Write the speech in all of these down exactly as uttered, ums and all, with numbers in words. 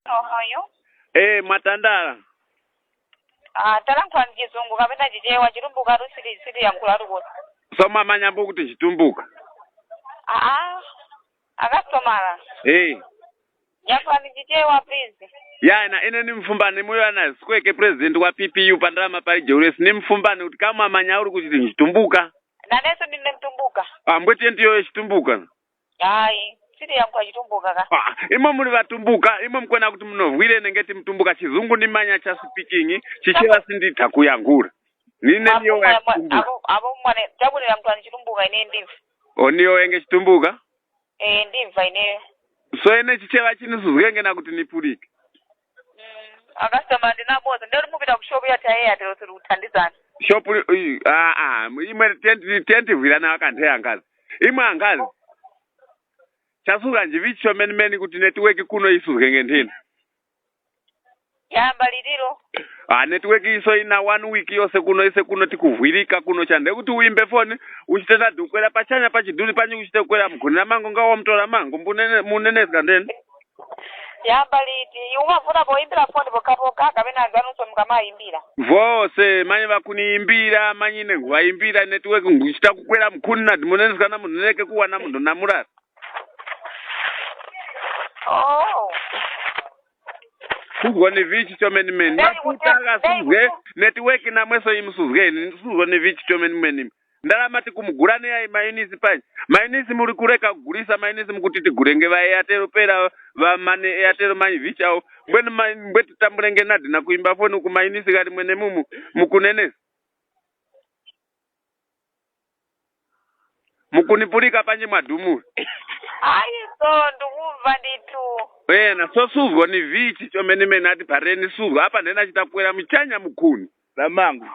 How are you? Eh, mwatandala. Ah, talankhulani chizungu kapena chichewa, chitumbuka tu sili, sili yankhula tu kosa. So mwamanya mbo kuti chitumbuka? Ah, ah. Akastomala. Eh. Yankhulani chichewa, please. Ya, na ine ni mfumbani muyo ana sikweke president wa P P U pa ndalama pali Jewelesi. Ni mfumbani kuti kamwamanya uli kuti chitumbuka. Naneso ndine mtumbuka. Ah, mbwe tiye ndiyo chitumbuka. Ayi, sili yankhula chitumbuka ka. Ah, imwe muli ŵatumbuka, imwe mukwena kuti munovwire nengeti mtumbuka chizungu ndimanya cha speaking, chichewa sinditha kuyankhula. Nine ndiyo mwa-, mwa-, chitumbuka. Apo, apo mwane, chabwinira muthu ani chitumbuka ine ndimva. Oniyo wenge chitumbuka? Eh, ndimva ineyo. So ine chichewa chini suzgenge na kuti nipulike. Mm, akasitoma ndinaboza. Ndero mupita ku shop ya Airtel tiri kuthandizana. Shop li, uyu, ah, ah, imwe tenti, tenti vwirana wakantheya ngazi. Imwe angazi. Chasuka njivichi chomenimeni kuti network kuno isuzgenge nthina. Yamba liliro. Ah, network iso ina one week yose kuno, ise kuno tikuvwirika kuno chande kuti uimbe foni, uchite na dukwera pachanya pa chiduli panyi uchite kukwera mguni na mango nga wamutora mango, mbunene, muneneska ndene. Yamba liti, umavuna poimbira foni pokapoka, kapena anzanunso mukamayimbira? Vose, manyi ŵakuniyimbira, manyi ine nkhuŵayimbira, network nguchita kukwera mkhuni na dimonenezga na munhu neke kuwa na munthu namurara. Oh. Suzgo ni vichi chomenimeni. Then you Mafuta will take, then you akasuzge, will network namweso imusuzgeni, suzgo ni vichi chomenimeni. Ndalama tikumugulani yayi mayunisi panji. Mayunisi muli kureka kugulisa mayunisi mukuti tigulenge ŵa Airtel pera ŵa mane Airtel manyi vichawo. Mbwenu ma-, mbwe titambulenge nadi na kuimba foni ku mayunisi ghali mwenemumu mukunenesa. Mukunipulika panji mwadumula? Ayi so, ndikumva ndithu. Ena, so suzgo ni vichi chomenimeni ati pareni suzgo. Apa ndena chitakwera muchanya mukhuni. Lamangu.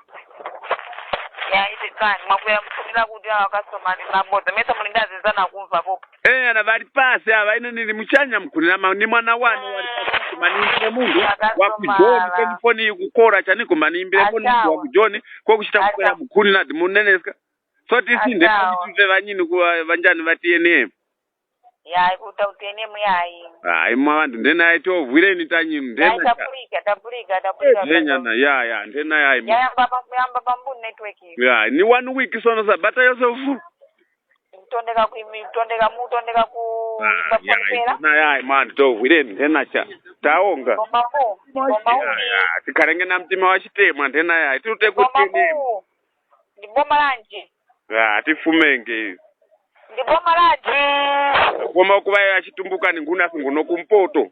Ya, iti kani, mwakwera mkhuni kuti awa customer ndi mabodza. Mesa muli ndazi zana kumva popo. Eh, ana ŵali pasi aŵa, ine ndili muchanya mkhuni na ma-, ni mwana wanu wali pasi, koma niimbire munthu wa ku Joni, telefoni iyi kukora chaniko, koma niimbire munthu wa ku Joni, ko kuchita kukwera mkhuni nadi muneneska. So tisi ndepati tuve ŵanyini ku ŵa-, ŵanjani ŵa T N M. Yayi, kuta ku T N M yayi. Ayi, mwa ŵanthu ndena yayi, tovwireni tanyinu, ndena. Yayi, tapulika, tapulika, tapulika. Eh, ndena, ya, ya, ndena yayi. Yayamba pa, yamba pambuni network. Ya, ni one week sono sabata yose ufu. Mutondeka ku, mutondeka, mutondeka ku, ah, ya, ndena yayi, man, tovwireni, ndena cha. Taonga. Bomba mbu, bomba ya, undi. Ya, tikarenge na mtima wa chitemwa, ndena yayi. Tirute ku T N M. Ndi boma lanji? Ah, tifumenge. Ndi boma lanji? Boma kuva achitumbuka ni nguna singuno kumpoto.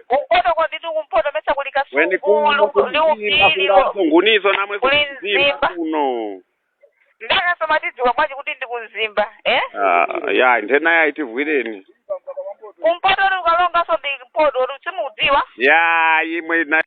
Kumpoto kwa nditu kumpoto mesa kuli kasungu, weni kuno kuli, kuli ufili, ngunizo namwe kuli kuzimba nzimba. Kuno. Ndakasoma tidziwa mwachi kuti ndi kunzimba, eh? Ah, ya, ndena ya itivwireni. Kumpoto uli ukalonga so ndi mpoto, uli simudziwa? Ya, imwe na